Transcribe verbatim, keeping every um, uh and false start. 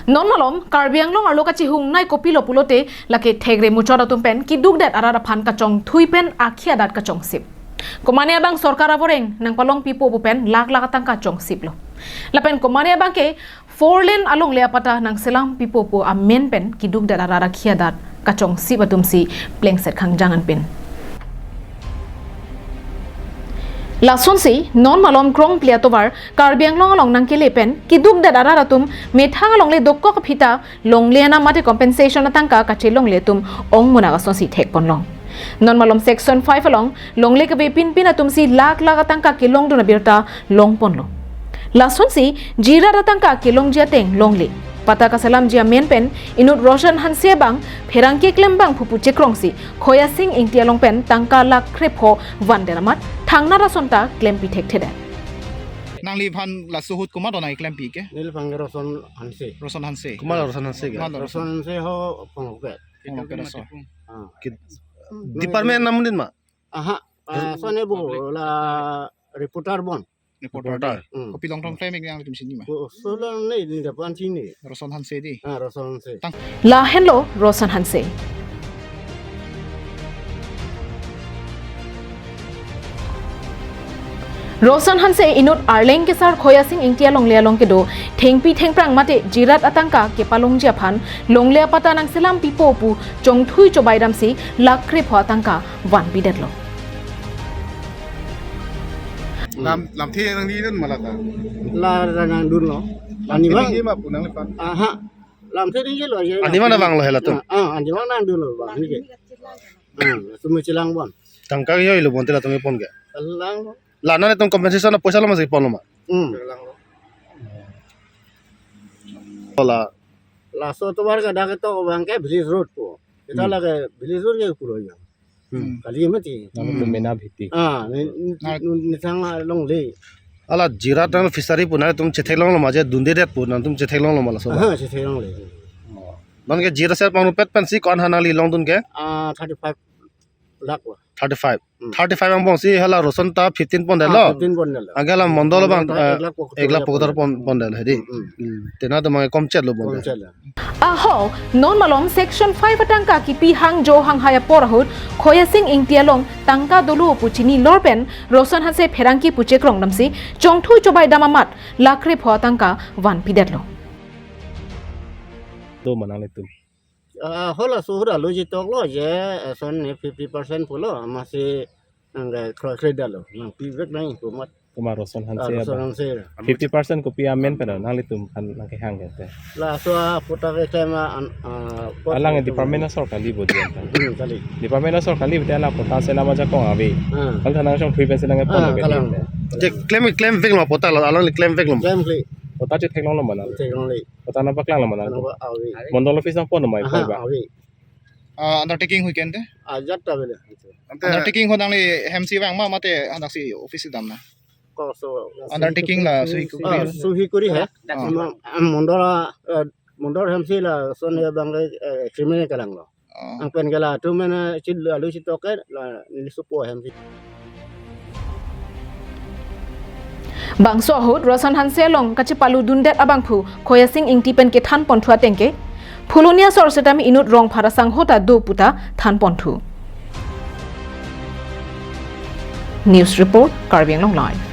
Non malom, Karbi Anglong arlo kachihungnei kopilo pulote, lake thekre muchot atum pen kidukdet arat aphan kachongthui pen akhi adat kachongsip. Komane abang sorkar avoreng nangpalong pipo pu pen lakh lakh atangka chongsiplo. Lapen komane abang ke four lane alongle apatta nangselam pipo pu amen pen kidukdet arat akhi adat kachongsip atumsi plengset khangjang anpin. Lasonsi non malom krongpli atovar Karbi Anglong along nangkele pen kidukdet arat atum methang alongle dokok aphi ta longle anam mate compensation atangka kachelongle atum ongmunak asonsi thekponlong. Non malom section five along longle kave pinpin atumsi lakh lakh atangka kelongdun abirta longponlo. Lasonsi jirat atangka kelongji ateng longle. Patta kaselamji amen pen inut Roshan Hanse abang pherangke klem abangphu pu chekrongsi Khoyasing Ingti along pen tangka lakh krepho vandet amat thangnat ason ta klempi thekthedet. Nangliphan laso ahut komat do nangklempi ke? Neliphan ke Roshan Hanse. Roshan Hanse. Komat Roshan Hanse ke? Komat Roshan Hanse ho panghuket. Panghuket aso. Ah. Department amen ma? Aha. Ah, sone bo la reporter bon. Reporter. Reporter. Hmm. Kopi long tong frame yang tum sini ma? Ko solang ne ini dapan sini. Roshan Hanse di. Ah, Roshan Hanse. Tang. Lahenlo Roshan Hanse. Roshan Hanse inut Arleng kesar Khoyasing Ingti alongle along kedo thengpi thengphrang mate jirat atangka kepalongji aphan longle apatta nangselam pipo pu chongthui chobai damsi lakh krepho atangka vanpidetlo. Lam lamthe nangdun ma lata? La nangdunlo. Ani bang. Ini ma pu nangliphan? Aha. Lamthe ini lo ya. Ani bang nangvanglo hela tu? Ah, ah, ani bang nangdunlo bang. Ini ke. Hmm, sumi chelang bon. Tangka yo ilo bonte latum pon ke? Langlo. La nangtum compensation poisa lo ma si ponlo ma? Hmm. Ola. Laso atovar ke dak ketok abang ke village road ko. Kita Hmm. lake village road ke pulo ya. Hmm. Kali mati. Nang Hmm. tumena bhiti. Ah, ni, ni, Nah. ni, ni thangma longle. Ala jirat nang fishery pu nangtum chetheklonglo ma je dundedet pu nangtum chetheklonglo ma laso? Aha, chetheklongle. Non ke jirat ser pangpet pensi ko-an ha nangli longdun ke? Ah, thirty five lakh wa. Thirty five. Hmm. Thirty five angbong si hala Roshan ta fifteen pondetlo. Ah, fifteen pondetlo. Anke hala Mondol abang, Mondol ta eh, ek lakh pokot ek lakh pokot pondetlo. Pondetlo hedi. Hmm, hmm. Hmm. Tena to mang komchetlo bondet. Komchetlo. Ahok, non malom section five atangka kipi hangjo hanghai apor ahut Khoyasing Ingti along tangka dolo pu chini lor pen Roshan Hanse pherangke pu chekrong damsi chongthui chobai dam amat lakh krepho atangka vanpidetlo. Do ma nanglitum? Ah, halaso ahut alo chetoklo je, eh, son ne fifty percent pulo, masi nang kroikre dalo, nangpivek nang komat. Komat Roshan Ah, Hanse Roshan abang. Hanse. Fifty percent kopi amen pen nanglitum aphan nangkehang ke te? Laso apatta keklem an, ah, pot Alang itu department asor kali bo dia ta. Hmm, kali. Department asor kali bo dia la patta selam ajakong ave. Ah. Kali thanang chongthui pensi nangpon Ah, ave kalang. Te klem, klemveklo patta lo, alangli klemveklo. Klemkle. Patta chetheklonglo ma nang? Chetheklongle. Patta nangpaklanglo ma nang? Nangpa ave. Mondol office nangponlo ma Aha, ipo ba? Ave. Ah, undertaking hui ke ante? Ajat ta bele. Ante undertaking ho nangli hemsi vang ma mate hadaksi office damna? Ko so. Undertaking la suhi kuri. Ah, suhi kuri he. Ah. Ama, ah, Mondol, eh, Mondol hemsi lason abang ke, eh, criminal kalanglo. Ah. Anpen ke latum mena chil alu chetok ke la neli supo hemsi. Bangso ahut Roshan Hanse along kachepaludundet abangphu Khoyasing Ingti pen kethanponthu ateng ke, Phuloni asor setame inut rong phara sangho ta do puta thanponthu. News report, Karbi Anglong Live.